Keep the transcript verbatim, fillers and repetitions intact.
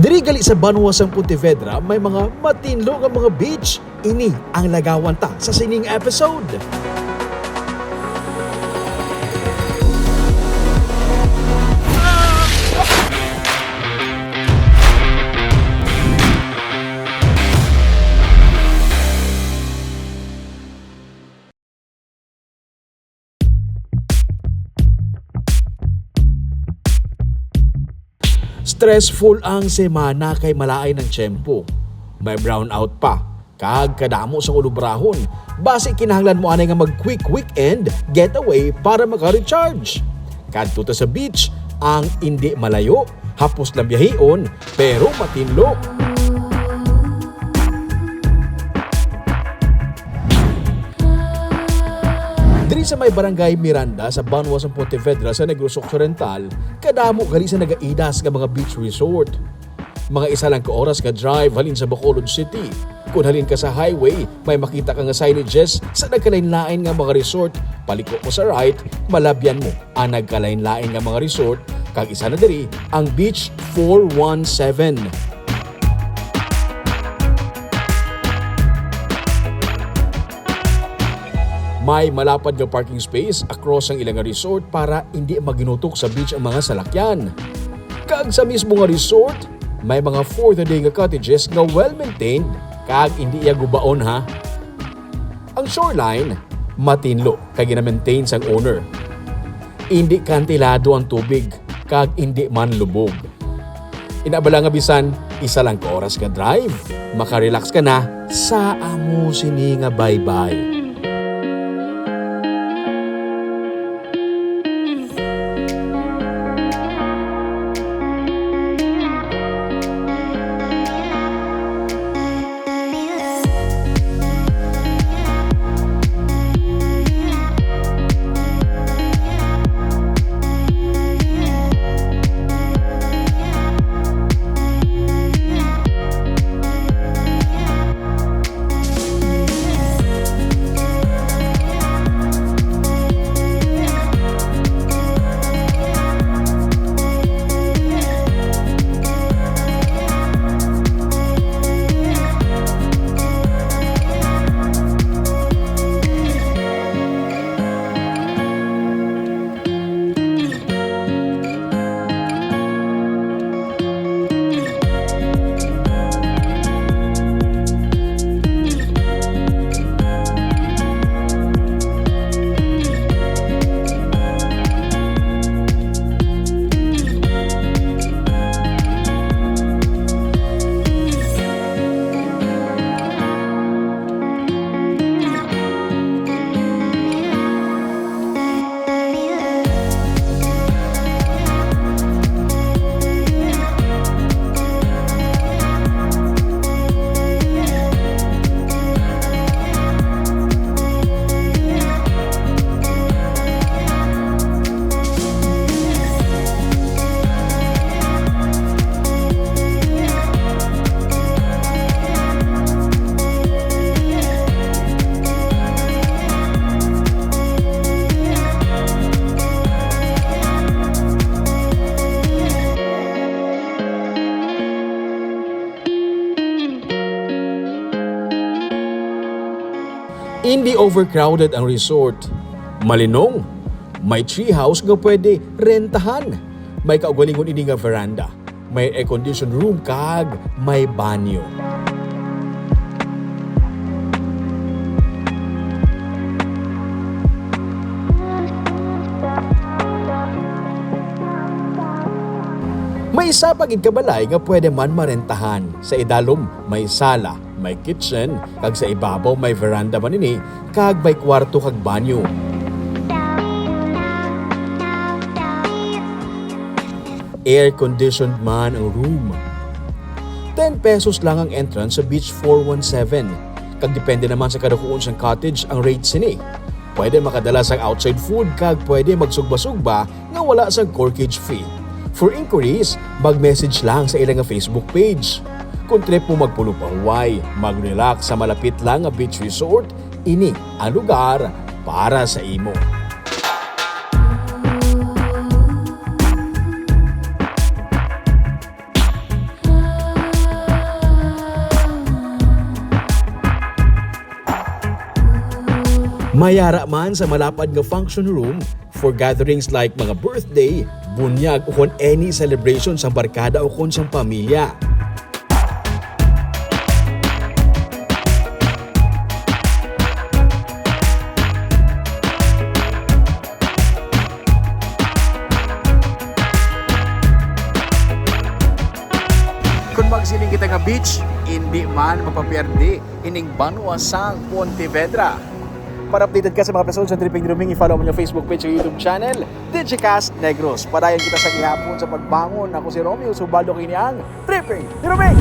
Diri gali sa banwa sang Pontevedra, may mga matinlo nga mga beach. Ini ang lagawan ta sa sining episode. Stressful ang semana kay malain ang tiyempo. May brownout pa, kag kadamo sa ulubrahon. Basi kinahanglan mo anay nga mag-quick weekend getaway para maka-recharge. Kadto ta sa beach, ang indi malayo, hapos lang biyahion, pero matinlo. Diri sa may Barangay Miranda sa banwa sang Pontevedra sa Negros Occidental, kadamo gali sa nagaidas nga mga beach resort. Mga isa lang ka oras nga drive halin sa Bacolod City. Kon halin ka sa highway, may makita ka nga signages sa nagkalainlain nga mga resort. Paliko mo sa right, malabyan mo ang nagkalainlain nga mga resort, kag isa na diri ang Beach four one seven. May malapad nga parking space across ang ila nga resort para indi maginutok sa beach ang mga salakyan. Kag sa mismo nga resort, may mga for the day nga cottages nga well-maintained kag indi iya gubaon, ha. Ang shoreline, matinlo kag gina-maintain sang owner. Indi kantilado ang tubig kag indi man lubog. Ina bala nga bisan isa lang ka oras nga drive, makarelax ka na sa amo sini nga baybay. Hindi overcrowded ang resort. Malinong. May treehouse nga pwede rentahan. May kaugalingon ini nga veranda. May air-conditioned room kag may banyo. May isa pa gid ka balay nga pwede man marentahan. Sa idalom may sala, may kitchen, kag sa ibabaw may veranda man ini, kag may kwarto kag banyo. Air-conditioned man ang room. Ten pesos lang ang entrance sa Beach four one seven, kag depende naman sa kadakuon sang cottage ang rate sini. Pwede makadala sang outside food kag pwede magsugba-sugba nga wala sang corkage fee. For inquiries, mag-message lang sa ila nga Facebook page. Kung trip mo magpulo pahuway, mag-relax sa malapit lang nga beach resort, ini ang lugar para sa imo. Mayara man sa malapad nga function room for gatherings like mga birthday, bunyag, o kon any celebration sang barkada o kon sang pamilya. Kung magsiling kita nga beach, hindi man mapapiyerdi ining banwa sang Pontevedra. Para updated ka sa mga episode sa Tripping Druming, i-follow mo ang Facebook page ug YouTube channel, Digicast Negros. Padayon kita sa gihapon sa pagbangon. Ako si Romeo Subaldo, kini ang Tripping Druming.